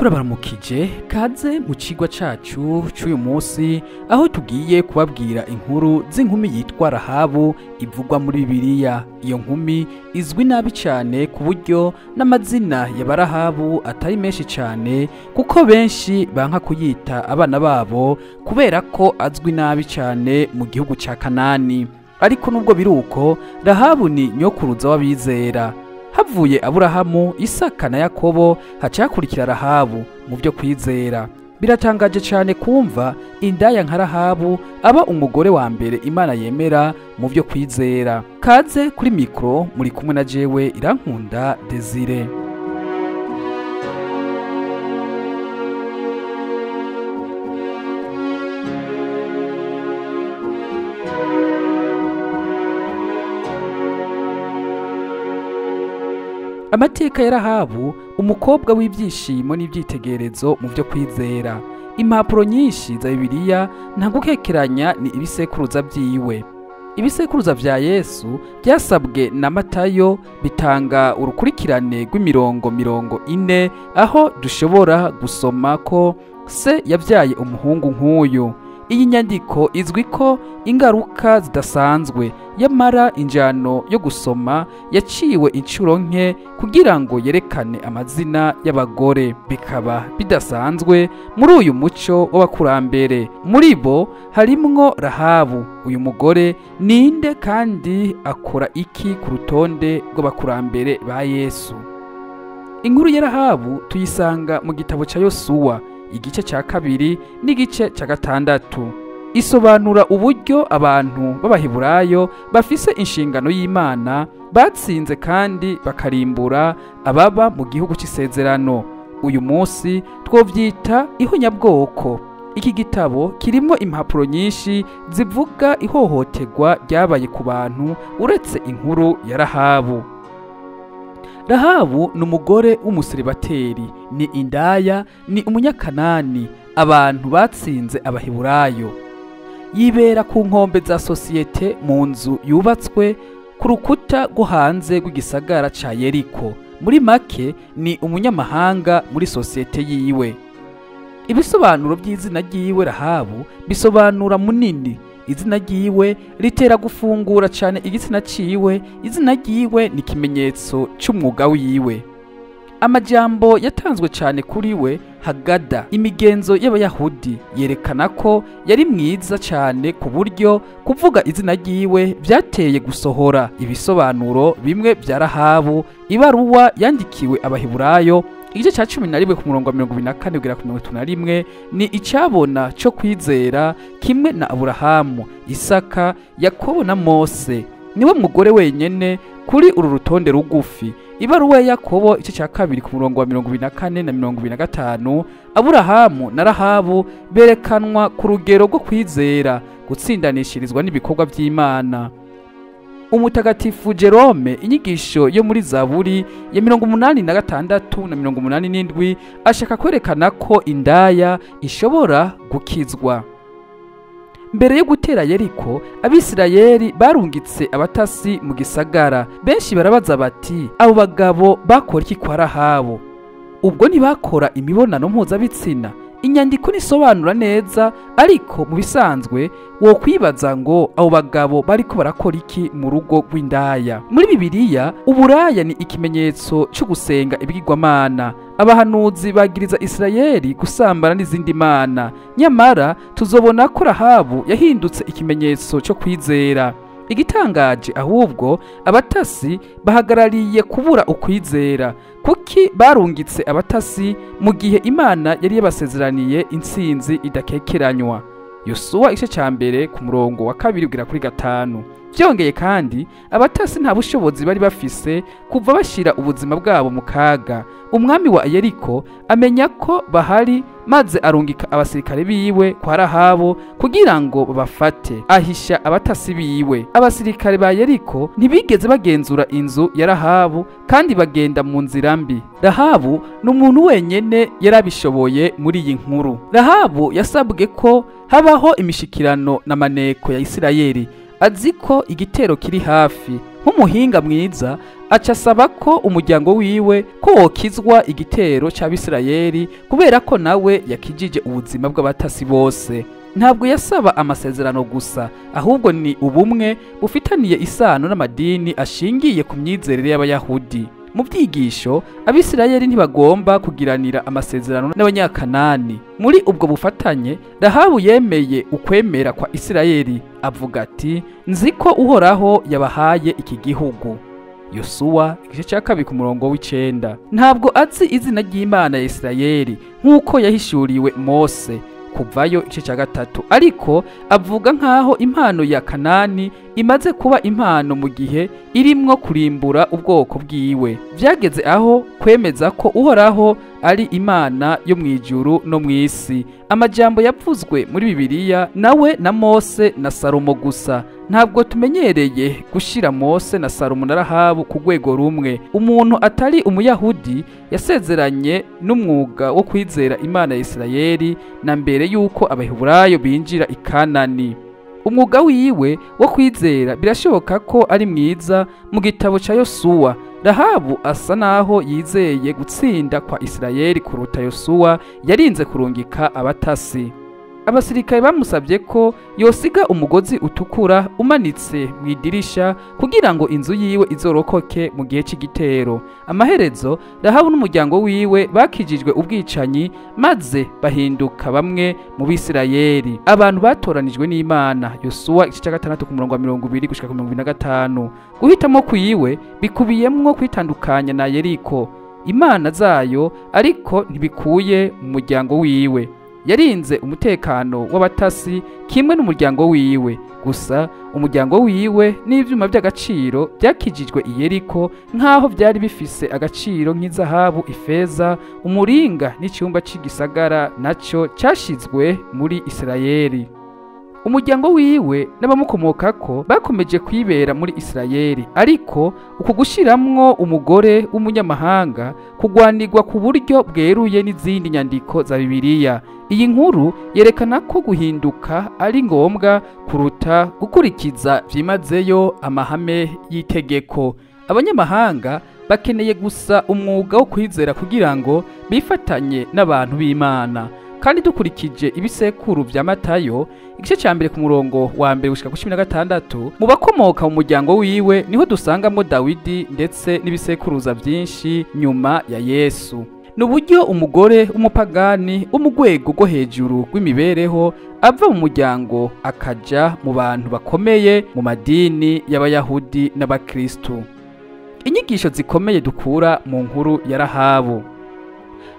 Turabaramukije kaze mu cigwa cacu c'uyu munsi, aho tugiye kubabwira inkuru z'inkumi yitwa Rahabu ivugwa muri Bibiliya. Iyo nkumi izwi nabi cane ku buryo n'amazina ya Barahabu atari menshi cane, kuko benshi banka kuyita abana babo kubera ko azwi nabi cane mu gihugu ca Kanani. Ariko nubwo biruko, Rahabu ni nyokuruza w'abizera. Havuye Aburahamu, Isaka na Yakobo, hacakurikira Rahabu mu byo kwizera. Biratangaje cyane kumva indaya nka Rahabu aba umugore wa mbere Imana yemera mu byo kwizera. Kaze kuri mikro muri kumwe na jewe Irankunda Desire. Amateka ya Rahabu, umukobwa w'ibyishimo n'ibyitegerezo mu byo kwizera. Impapuro nyinshi za Bibiliya nta gukekeranya ni ibisekuruza byiwe. Ibisekuruza vya Yesu byasabwe na Matayo bitanga urukurikirane rw'imirongo 40, aho dushobora gusoma ko se yabyaye umuhungu nk'uyu. Iyi nyandiko izwi ko ingaruka zidasanzwe, yamara injano yo gusoma yaciwe inshuro nke kugira ngo yerekane amazina y'abagore, bikaba bidasanzwe muri uyu muco w'abakurambere. Muri bo harimwo Rahabu. Uyu mugore ninde kandi akora iki ku rutonde rw'abakurambere ba Yesu? Inkuru ya Rahabu tuyisanga mu gitabo ca Yosuwa, igice ca 2 n'igice ca 6. Isobanura uburyo abantu b'Abaheburayo bafise inshingano y'Imana batsinze kandi bakarimbura ababa mu gihugu c'isezerano. Uyu munsi twovyita ihonyabwoko. Iki gitabo kirimo impapuro nyinshi zivuga ihohoterwa ryabaye ku bantu uretse inkuru ya Rahabu. Rahabu ni umugore w'umuseribateri, ni indaya, ni umunyakanani, abantu batsinze Abaheburayo. Yibera ku nkombe za sosiyete mu nzu yubatswe ku rukuta rwo hanze rw'igisagara ca Yeriko. Muri make ni umunyamahanga muri sosiyete yiwe. Ibisobanuro by'izina ryiwe Rahabu bisobanura munini. Izina ryiwe ritera gufungura cyane igitsina ciwe. Izina ryiwe ni ikimenyetso c'umwuga wiwe. Amajambo yatanzwe cyane kuri we Hagada, imigenzo y'Abayahudi, yerekana ko yari mwiza cyane ku buryo kuvuga izina ryiwe byateye gusohora ibisobanuro bimwe bya Rahabu. Ibaruwa yandikiwe Abaheburayo igice ca 11 ku murongo wa 24 kugera ku 31 ni icabona cyo kwizera kimwe na Aburahamu, Isaka, Yakobo na Mose. Niwe mugore wenyene kuri uru rutonde rugufi. Ibaruwa ya Yakobo igice ca 2 ku murongo wa 24 na 25, Aburahamu na Rahabu berekanwa ku rugero rwo kwizera gutsindanishirizwa n'ibikorwa by'Imana. Umutagatifu Jerome, inyigisho yo muri Zaburi ya 86 na 87, ashaka kwerekana ko indaya ishobora gukizwa. Mbere yo gutera Yeriko, Abisirayeli barungitse abatasi mu gisagara. Benshi barabaza bati, abo bagabo bakora iki kwa Rahabu? Ubwo ntibakora imibonano mpuzabitsina? Inyandiko nisobanura neza, ariko mu bisanzwe wo kwibaza ngo abo bagabo bariko barakora iki mu rugo rw'indaya. Muri Bibiliya, uburaya ni ikimenyetso cyo gusenga ibigirwamana. Abahanuzi bagiriza Isirayeli gusambana n'izindi mana. Nyamara tuzobona ko Rahabu yahindutse ikimenyetso cyo kwizera. Igitangaje ahubwo, abatasi bahagarariye kubura ukwizera. Kuki barungitse abatasi mu gihe Imana yari yabasezeraniye intsinzi idakekeranywa? Yosuwa igice ca 1 ku murongo wa 2 kugera kuri 5. Byongeye kandi, abatasi nta bushobozi bari bafise kuva bashira ubuzima bwabo mu kaga. Umwami wa Yeriko amenya ko bahari, maze arungika abasirikare biwe kwa Rahabu kugira ngo babafate. Ahisha abatasi biwe. Abasirikare ba Yeriko ntibigeze bagenzura inzu ya Rahabu kandi bagenda mu nzira mbi. Rahabu ni umuntu wenyene yarabishoboye muri iyi nkuru. Rahabu yasabwe ko habaho imishikirano na maneko ya Isirayeli. Azi ko igitero kiri hafi. Nk'umuhinga mwiza Aca asaba ko umuryango wiwe ko wokizwa igitero c'Abisirayeli kubera ko nawe yakijije ubuzima bw'abatasi bose. Ntabwo yasaba amasezerano gusa, ahubwo ni ubumwe bufitaniye isano n'amadini ashingiye ku myizerere y'Abayahudi. Mu byigisho, Abisirayeli ntibagomba kugiranira amasezerano n'Abanyakanani. Muri ubwo bufatanye, Rahabu yemeye ukwemera kwa Isirayeli, avuga ati: "Nzi ko Uhoraho yabahaye iki gihugu." Yosuwa igice cya 2 ku murongo w'9. Ntabwo azi izina ry'Imana ya Isirayeli nk'uko yahishuriwe Mose, Kuvayo igice cya 3, ariko avuga nk'aho impano ya Kanani imaze kuba impano mu gihe irimwo kurimbura ubwoko bwiwe. Byageze aho kwemeza ko Uhoraho ari Imana yo mu ijuru no mu isi. Amajambo yavuzwe muri Bibiliya nawe na Mose na Salomo gusa. Ntabwo tumenyereye gushira Mose na Salomo na Rahabu ku rwego rumwe. Umuntu atari Umuyahudi yasezeranye n'umwuga wo kwizera Imana ya Isirayeli na mbere yuko Abaheburayo binjira i Kanani. Umwuga wiwe wo kwizera birashoboka ko ari mwiza. Mu gitabo ca Yosuwa, Rahabu asa naho yizeye gutsinda kwa Isirayeli kuruta Yosuwa yarinze kurungika abatasi. Abasirikare bamusabye ko yosiga umugozi utukura umanitse mu idirisha kugira ngo inzu yiwe izorokoke mu gihe cy'igitero. Amaherezo, Rahabu n'umuryango wiwe bakijijwe ubwicanyi maze bahinduka bamwe mu Bisirayeli, abantu batoranijwe n'Imana. Yosuwa igice cya 6 ku murongo wa 20 gushika ku 25. Guhitamo kwiwe bikubiyemwo kwitandukanya na Yeriko, imana zayo, ariko ntibikuye mu muryango wiwe. Yarinze umutekano w'abatasi kimwe n'umuryango wiwe. Gusa umuryango wiwe n'ivyuma by'agaciro byakijijwe i Yeriko nk'aho byari bifise agaciro nk'izahabu, ifeza, umuringa n'icyumba cy'igisagara nacyo cyashizwe muri Isirayeli. Umuryango wiwe n'abamukomokako bakomeje kwibera muri Isirayeli, ariko uku gushiramwo umugore w'umunyamahanga kugwanirwa ku buryo bweruye n'izindi nyandiko za Bibiliya. Iyi nkuru yerekana ko guhinduka ari ngombwa kuruta gukurikiza byimazeyo amahame y'itegeko. Abanyamahanga bakeneye gusa umwuga wo kwizera kugira ngo bifatanye n'abantu b'Imana. Kandi dukurikije ibisekuru vya Matayo igice cya 1 ku murongo wa 1 gushika ku 16, mu bakomoka mu muryango wiwe niho dusangamo Dawidi ndetse n'ibisekuruza byinshi nyuma ya Yesu. Nuburyo umugore w'umupagani wo mu rwego rwo hejuru rw'imibereho ava mu muryango akaja mu bantu bakomeye mu madini y'Abayahudi n'Abakristu. Inyigisho zikomeye dukura mu nkuru ya Rahabu.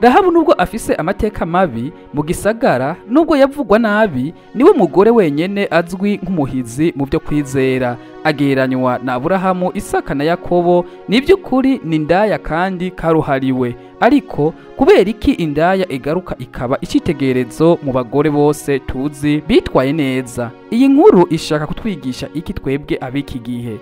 Rahabu nubwo afise amateka mabi mu gisagara, nubwo yavugwa nabi, niwe mugore wenyene azwi nk'umuhizi mu byo kwizera. Agereranywa na Aburahamu, Isaka na Yakobo. Niby'ukuri ni indaya kandi karuhariwe. Ariko kubera iki indaya igaruka ikaba icyitegererezo mu bagore bose tuzi bitwaye neza? Iyi nkuru ishaka kutwigisha iki twebwe ab'iki gihe?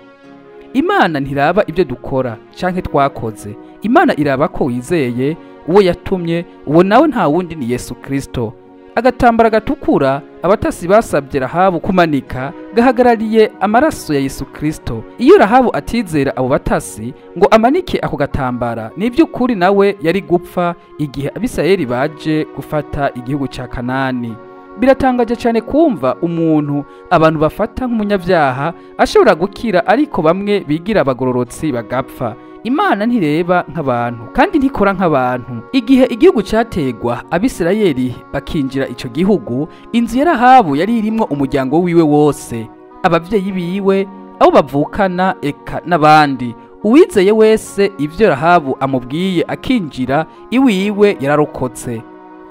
Imana ntiraba ibyo dukora canke twakoze. Imana iraba ko wizeye uwo yatumye, uwo nawe nta wundi ni Yesu Kristo. Agatambara gatukura abatasi basabye Rahabu kumanika gahagarariye amaraso ya Yesu Kristo. Iyo Rahabu atizera abo batasi ngo amanike ako gatambara, niby'ukuri nawe yari gupfa igihe Abisirayeli baje gufata igihugu ca Kanani. Biratangaje cyane kumva umuntu abantu bafata nk'umunyabyaha ashobora gukira, ariko bamwe bigira abagororotsi bagapfa. Imana ntireba nk'abantu kandi ntikora nk'abantu. Igihe igihugu cyategwa Abisirayeli bakinjira ico gihugu, inzu ya Rahabu yari irimwo umuryango wiwe wose, abavyeyi biwe, abo bavukana, eka n'abandi. Uwizeye wese ivyo Rahabu amubwiye akinjira iwiwe yararokotse.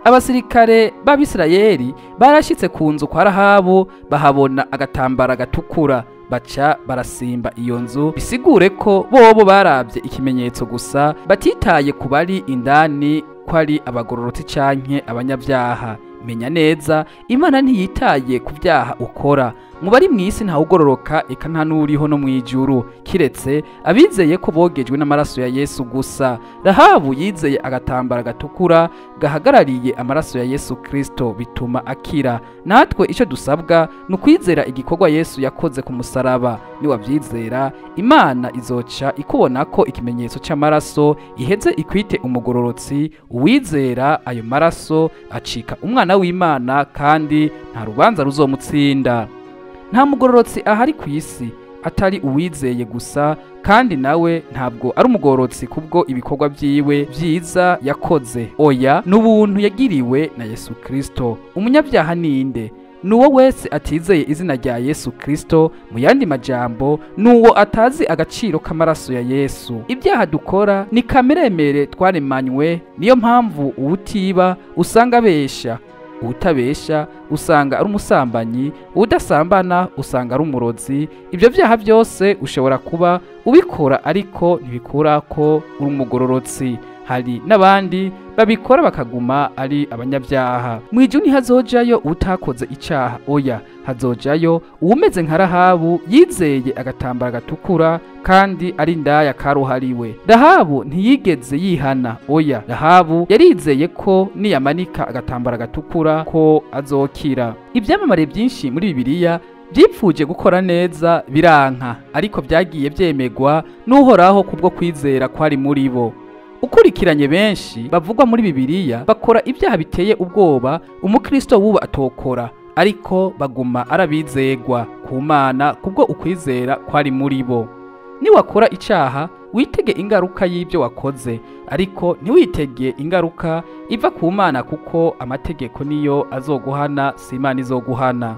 Abasirikare b'Abisirayeli barashitse ku nzu kwa Rahabu bahabona agatambara gatukura, baca barasimba iyo nzu, bisigure ko bobo barabye ikimenyetso gusa, batitaye ku bari indani ko ari abagororotsi canke abanyabyaha. Menya neza, Imana ntiyitaye ku byaha ukora. Mu bari mw'isi ntawugororoka, eka nta n'uriho no mw'ijuru, kiretse abizeye ko bogejwe n'amaraso ya Yesu gusa. Rahabu yizeye agatambara gatukura gahagarariye amaraso ya Yesu Kristo, bituma akira. Natwe icyo dusabwa ni ukwizera igikorwa Yesu yakoze ku musaraba. Niwabyizera, Imana izoca ikubona ko ikimenyetso cy'amaraso, iheze ikwite umugororotsi. Uwizera ayo maraso acika umwana w'Imana, kandi nta rubanza ruzomutsinda. Nta mugororotsi ahari ku isi atari uwizeye gusa, kandi nawe ntabwo ari umugororotsi kubwo ibikorwa byiwe byiza yakoze. Oya, n'ubuntu yagiriwe na Yesu Kristo. Umunyabyaha ninde? Nuwo wese atizeye izina rya Yesu Kristo. Mu yandi majambo, nuwo atazi agaciro k'amaraso ya Yesu. Ibyaha dukora ni kameremere twaremanywe, niyo mpamvu uwutiba usanga abesha, uwutabesha usanga ari umusambanyi, uwudasambana usanga ari umurozi. Ibyo byaha byose ushobora kuba ubikora, ariko ntibikura ko uri umugororotsi. Hari n'abandi babikora bakaguma ari abanyabyaha. Mu ijuru ntihazojayo utakoze icaha, oya, hazojayo uwumeze nka Rahabu yizeye agatambara gatukura kandi ari indaya karuhariwe. Rahabu ntiyigeze yihana, oya, Rahabu yarizeye ko niyamanika agatambara gatukura ko azokira. Ibyamamare byinshi muri Bibiliya byipfuje gukora neza biranka, ariko byagiye byemegwa n'Uhoraho kubwo kwizera kwari muri bo. Ukurikiranye benshi bavugwa muri Bibiliya bakora ibyaha biteye ubwoba umukristo wuba atokora, ariko baguma arabizegwa ku Mana kubwo ukwizera kwari muri bo. Niwakora icaha witege ingaruka y'ibyo wakoze, ariko ntiwitege ingaruka iva ku Mana, kuko amategeko niyo azoguhana, si Imana izoguhana.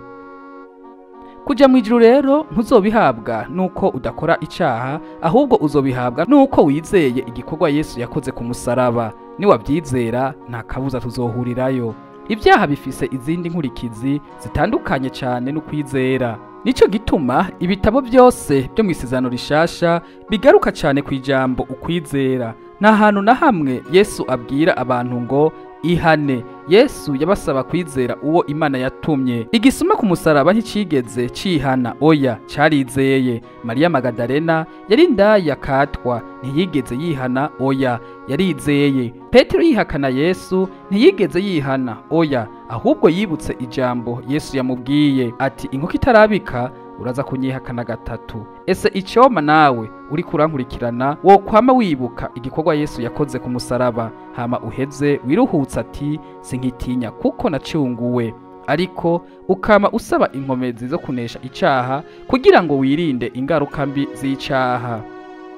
Kuja mu ijuru rero ntuzobihabwa nuko udakora icaha, ahubwo uzobihabwa nuko wizeye igikorwa Yesu yakoze ku musaraba. Niwabyizera nta kabuza tuzohurirayo. Ibyaha bifise izindi nkurikizi zitandukanye cyane no kwizera. Nico gituma ibitabo byose byo mu Isezerano Rishasha bigaruka cyane ku ijambo ukwizera. Nta hantu na hamwe Yesu abwira abantu ngo ihane. Yesu yabasaba kwizera uwo Imana yatumye. Igisuma ku musaraba nticigeze cihana, oya, carizeye. Mariya Magadalena yari indaya katwa, ntiyigeze yihana, oya, yarizeye. Petero yihakana Yesu, ntiyigeze yihana, oya, ahubwo yibutse ijambo Yesu yamubwiye ati inkoko itarabika uraza kunyihakana gatatu. Ese icoma nawe uri kurankurikirana wokwama wibuka igikorwa Yesu yakoze ku musaraba, hama uheze wiruhutse ati sinkitinya kuko nacunguwe, ariko ukama usaba inkomezi zo kunesha icaha kugira ngo wirinde ingaruka mbi z'icaha.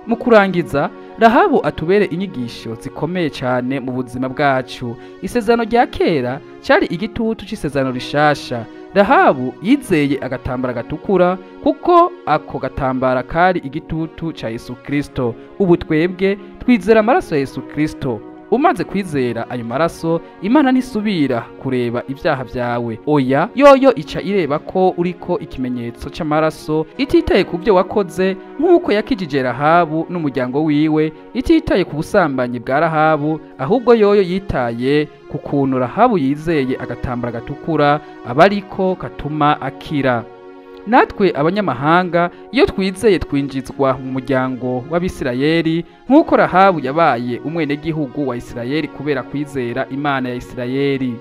Mu kurangiza, Rahabu atubere inyigisho zikomeye cyane mu buzima bwacu. Isezerano rya kera cyari igitutu c'isezerano rishasha. Rahabu yizeye agatambara gatukura kuko ako gatambara kari igitutu ca Yesu Kristo. Ubu twebwe twizera amaraso ya Yesu Kristo. Umaze kwizera ayo maraso, Imana ntisubira kureba ibyaha byawe, oya, yoyo ica ireba ko uriko ikimenyetso c'amaraso, ititaye ku byo wakoze, nk'uko yakijije Rahabu n'umuryango wiwe, ititaye ku busambanyi bwa Rahabu, ahubwo yoyo yitaye ku kuntu Rahabu yizeye agatambara gatukura abariko katuma akira. Natwe abanyamahanga iyo twizeye twinjizwa mu muryango w'Abisirayeli, nk'uko Rahabu yabaye umwenegihugu wa Isirayeli kubera kwizera Imana ya Isirayeli.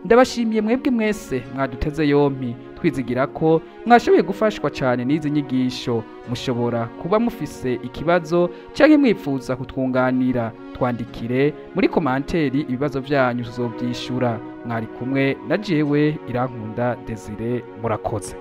Ndabashimiye mwebwe mwese mwaduteze yompi, twizigira ko mwashoboye gufashwa cyane n'izi nyigisho. Mushobora kuba mufise ikibazo cyangwa mwifuza kutwunganira, twandikire muri komanteri ibibazo byanyu tuzobyishura. Mwari kumwe na jewe Irankunda Desire, murakoze.